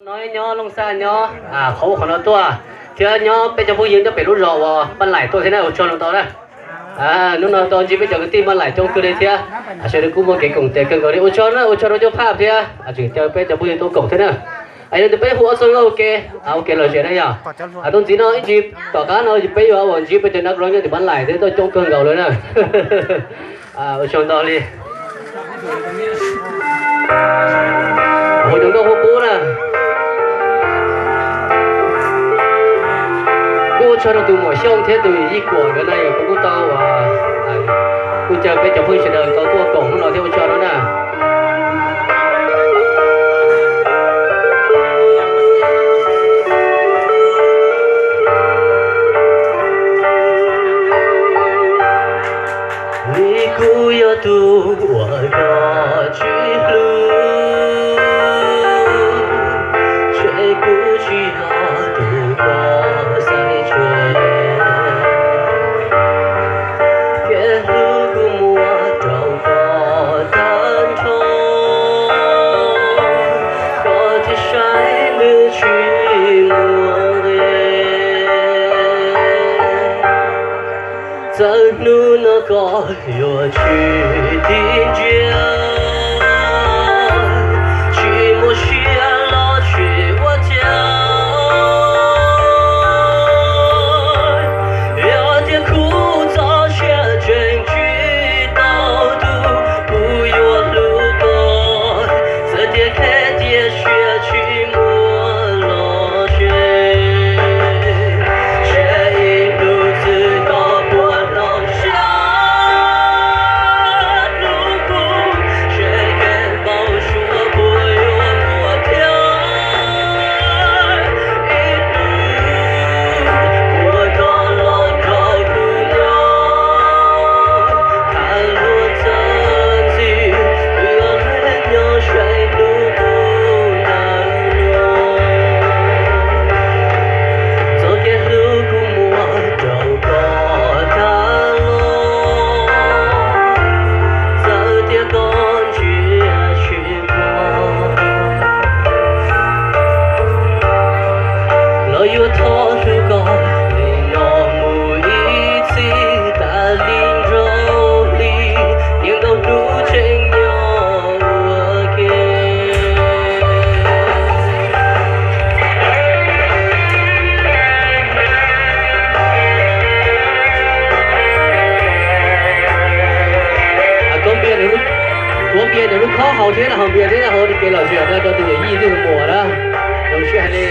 No nyob Looj Xaj nyob qhov ub qhov no tuaj, thiab nyob peb cov phooj ywg nyob pem lub zos uas Npaj Laim tuaj thiab na, ua tsaug ntau na. Hnub no tau ntsib peb cov kwv tij Npaj Laim coob kawg li thiab, sawv daws kuj muaj kev koom tes kawg nkaus li. Ua tsaug na, ua tsaug rau cov phaj thiab tseem caw peb cov phooj ywg tuaj koom thiab na. Yog tias peb hu ob txoj nkauj ua ke, ua ke lom zem na yog. Tuaj ntxiv no ib ntsis tom qab no peb yuav ua ntsib peb cov nab loj nyob tim Npaj Laim thiab tuaj coob kawg nkaus li na. Ua tsaug ntau li. Hu cov nkauj qub qub na. Kuj ua tsaug rau tus muam Xyooj thiab tus yij Kuam nkawd na, yog kuv kuj tau ua, kuj caw peb cov phooj ywg sawv daws tau tuaj koom hnub no thiab ua tsaug rau na. Vim kuv yog tus uas koj tsis hlub, ces kuv tsis yog tus koj xav tsuas. Kev hlub kuv muab rau koj tag nrho, koj thiaj saib nws tsis muaj nqis. Txawm hnub no koj yuav tsis tiv ntsia, tsis muaj siab los tsis ua cas, yog tias kuv txoj sia tseem tsis tau tu, kuv yuav hlub koj txawm tias kev tiam sia tsis muaj los tsev. Tseg ib hnub twg koj puas hnov siab hlub kuv, tseg kev npau suav puas yuav muaj thiab. Ib hnub puas koj los nrog kuv nyob, tham luag txog ntxiv, wb ob leeg nyob saib hnub qub ntawm no. Txoj kev hlub kuv muab rau koj tag los, txawm tias koj ntsia tsis pom, los yuav thov hlub koj li no mus ib txhis tas li nrog li, tiam ntau hnub tseem nyob ua ke. Kuv npias nws lub khob hauv thiab na, hauv npias thiab na, hauv kev lom zem no rau tus yawm yij thiab tus muam na. Zoo siab hais li.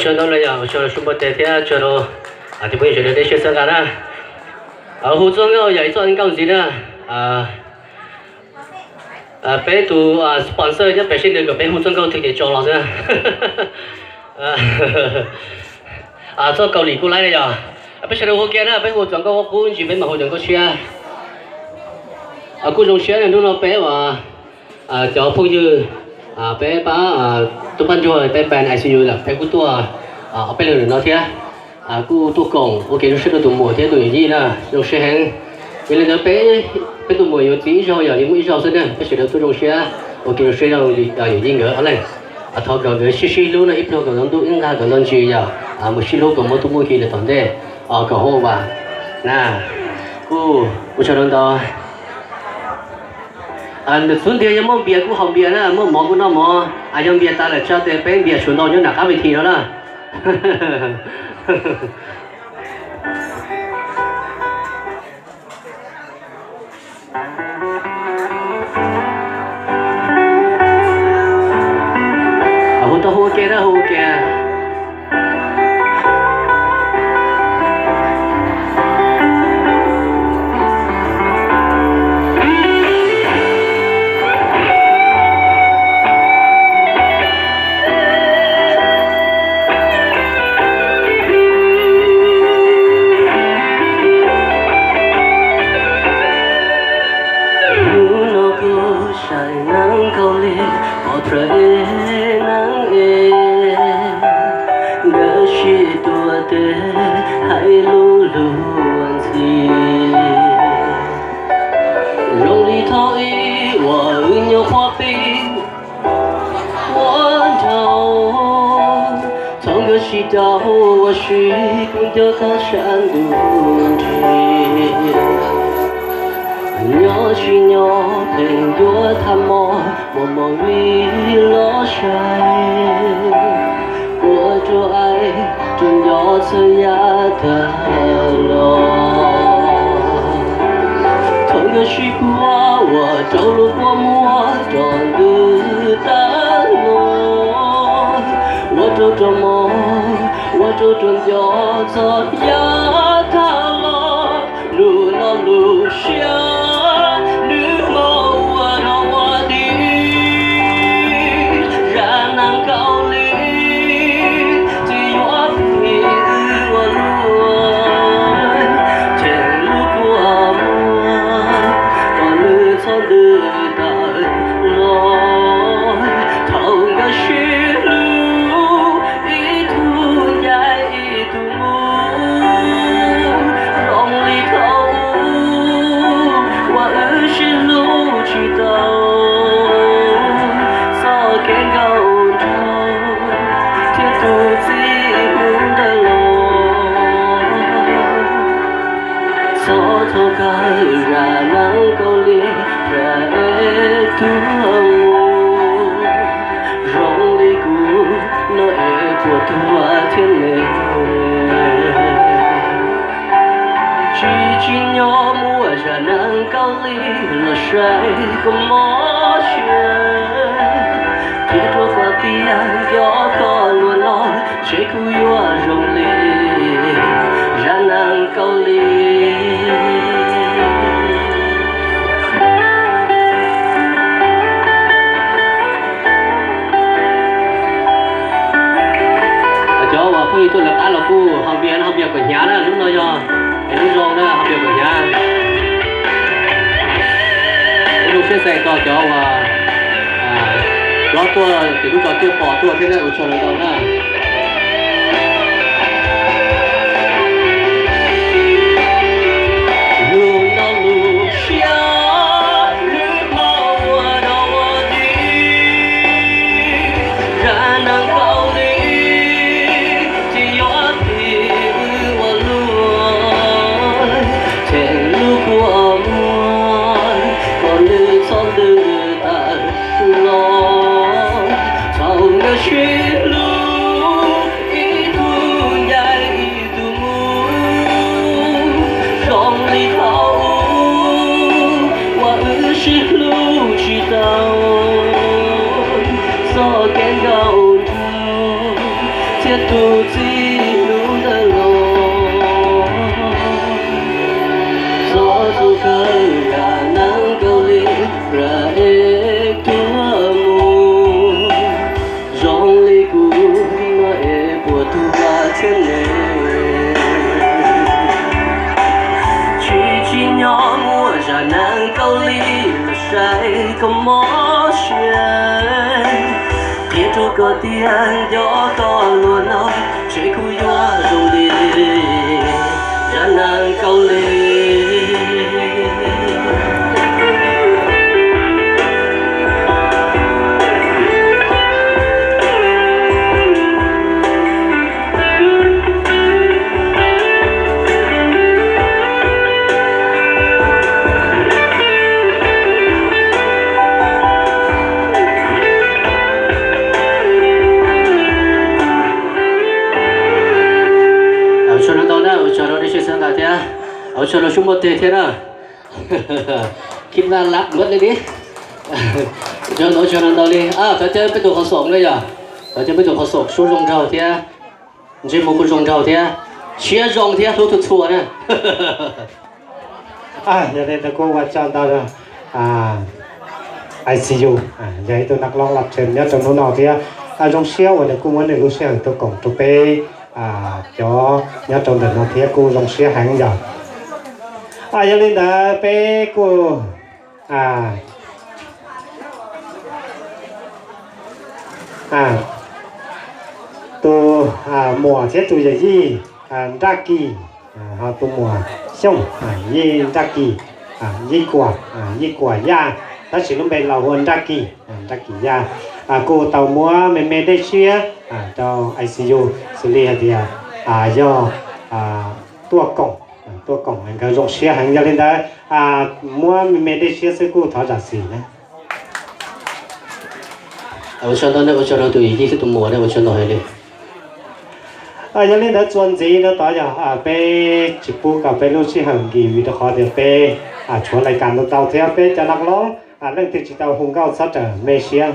Tsaug ntau na yog, tsaug rau Su Npau Tes thiab tsaug rau cov phooj ywg sawv daws dej siab txhawb nqa na. Hu txoj nkauj yog ib txoj nkauj ntxiv na. Peb tus sponsor nyob pem sab nws kom peb hu txoj nkauj twg ces tso los xwb na. Txoj Kaus Lim kuj laib na yog. Peb sawv daws hu kiag na, peb hu txoj nkauj qub qub ntsis peb mam hu cov nkauj tshiab. Kuj zoo siab na, hnub no peb uas cov phooj ywg peb pab tub pab ntsuag peb ban I C U lawm peb kuj tuaj ob peb leeg no thiab. Kuj tuaj koom ua kev zoo siab rau tus muam thiab tus yawm yij na, zoo siab heev. Yog li ntawd peb, peb tus muam yuav txiv ib zaug yog li muaj ib zaug xwb na, peb sawv daws tuaj zoo siab ua kev zoo siab rau yawm yij nkawd ob leeg. Thov kom nkawd sib sib hlub no, ib pluag kom tau ntuj, ib nqag kom tau ntsis yog, mus sib hlub kom muaj tub muaj ki lawm tom ntej, kom hu ua na. Kuj ua tsaug ntau ntau. Nws xub ntiag yog muaj npias kuj haus npias na, muaj mov kuj noj mov, yog npias tas lawm tsa tes peb npias suav ntau nyob nram qab ves this no na. Hu tau hu ua ke na, hu ua ke. Hnub no kuv saib neeg kaus lim pom pres neeg es, nkawd sib tuav tes hais lus luag ntxhi. Zoo li thaum ub uas wb nyuam qhuav pib ua nraug, thaum nkawd sib tau ua si kuj nco tag sab ntuj nrig. Nyob tsis nyob pheej yuav tham mos, muaj mos vim los saib, ua rau aib rau nco txhawb yam tag los. Thaum nkawd sib puag ua rau lub kua muag rau ntws tag los, ua rau rau mos, ua rau rau nco txhawb yam tag los. Lub no lub siab nws hlob ua rau ua di, zaj neeg kaus lim tsis yuav pib ua luaj, cheem lub kua muag kom nws txhob ntws tawm los. Thaum nkawd sib hlub ib tug ncaim ib tug mus, zoo li thaum ub uas wb sib hlub tsis tau, txoj kev nkauj nraug thiab tus txiv mus ntawd los. Txhob txhawj kawg, zaj neeg kaus lim phem tuag mus, zoo li kuv no es puas tuag thiab ne. Tsis tsim nyog muaj zaj neeg kaus lim los saib kom mob siab, thiab rau qhov tias nco koj luag no, ntshe kuv yuav zoo li zaj neeg kaus lim. Cov uas phooj ywg tuaj lawv qab los kuj haus npias, haus npias kom hnyav na, lub no yog es lub zoo na, haus npias kom hnyav. Ib lub siab xais txog cov uas hlob tuaj tim lub tso tiaj pom tuaj thiab na, ua tsaug ntau na. Lub no lub siab nws hlob ua rau ua di, zaj neeg kaus lim tsis yuav pib ua luaj, cheem lub kua muag kom nws txhob ntws tawm los. Thaum nkawd sib hlub ib tug ncaim ib tug mus, zoo li thaum ub uas wb sib hlub tsis tau, txoj kev nkauj nraug thiab Tus txiv hlub ntawm los, txhob txuag kawg yam neeg Kaus Lim, ram es tuag mus, zoo li kuv no es puas tuag thiab ne. Tsis tsim nyog muaj zaj neeg Kaus Lim los saib koj mob siab, qhia rau koj tias nco koj luag no, ntshe kuv yuav zoo li zaj neeg Kaus Lim. Ua tsaug ntau na, ua tsaug rau nej sawv daws thiab, ua tsaug rau xyoo muaj teg thiab na. Khib naj lab npawb li ni. Ua tsaug ntau, ua tsaug ntau li. Thov thiab peb tus qhov xoom na yog, thov thiab peb tus qhov xoom suab zoo nraug thiab, ntsej muag kuj zoo nraug thiab, siab zoo thiab hlub txhua txhua na. Yog li ntawd kuj ua tsaug ntau. I C U yog ib tug naj loob lab tseem nyob rau hnub no thiab, zoo siab uas nws kuj muab nws lub sij hawm tuaj koom rau peb cov nyob rau ntawm no thiab kuj zoo siab heev yog. Yog li ntawd peb kuj tus muam thiab tus yawm yij Nraj Kis, ho tus muam Xyooj, Yij Nraj Kis, Yij Kuam, Yij Kuam Yaj, tab sis lub npe laus hu ua Nraj Kis, Nraj Kis Yaj, kuj tau muab me me dej siab rau I C U xws li hais tias yog tuaj koom, tuaj koom nkawd zoo siab heev. Yog li ntawd muab me me dej siab xwb kuj thov zam txim na. Ua tsaug ntau, ua tsaug rau tus yij thiab tus muam, ua tsaug ntau heev li. Yog li ntawd txuas ntxiv no tod yog peb tsis pub kom peb lub sij hawm nkim vim rau qhov tias peb tshuav lais kas ntau ntau thiab peb cov naj loob leej twg tsis tau hu nkauj txhob rawm me siab.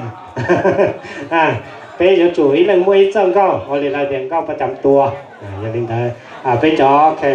Peb yuav tsum ib leeg muaj ib txoj nkauj, ua li lawv tias nkauj paj cam tua. Yog li ntawd peb cov khe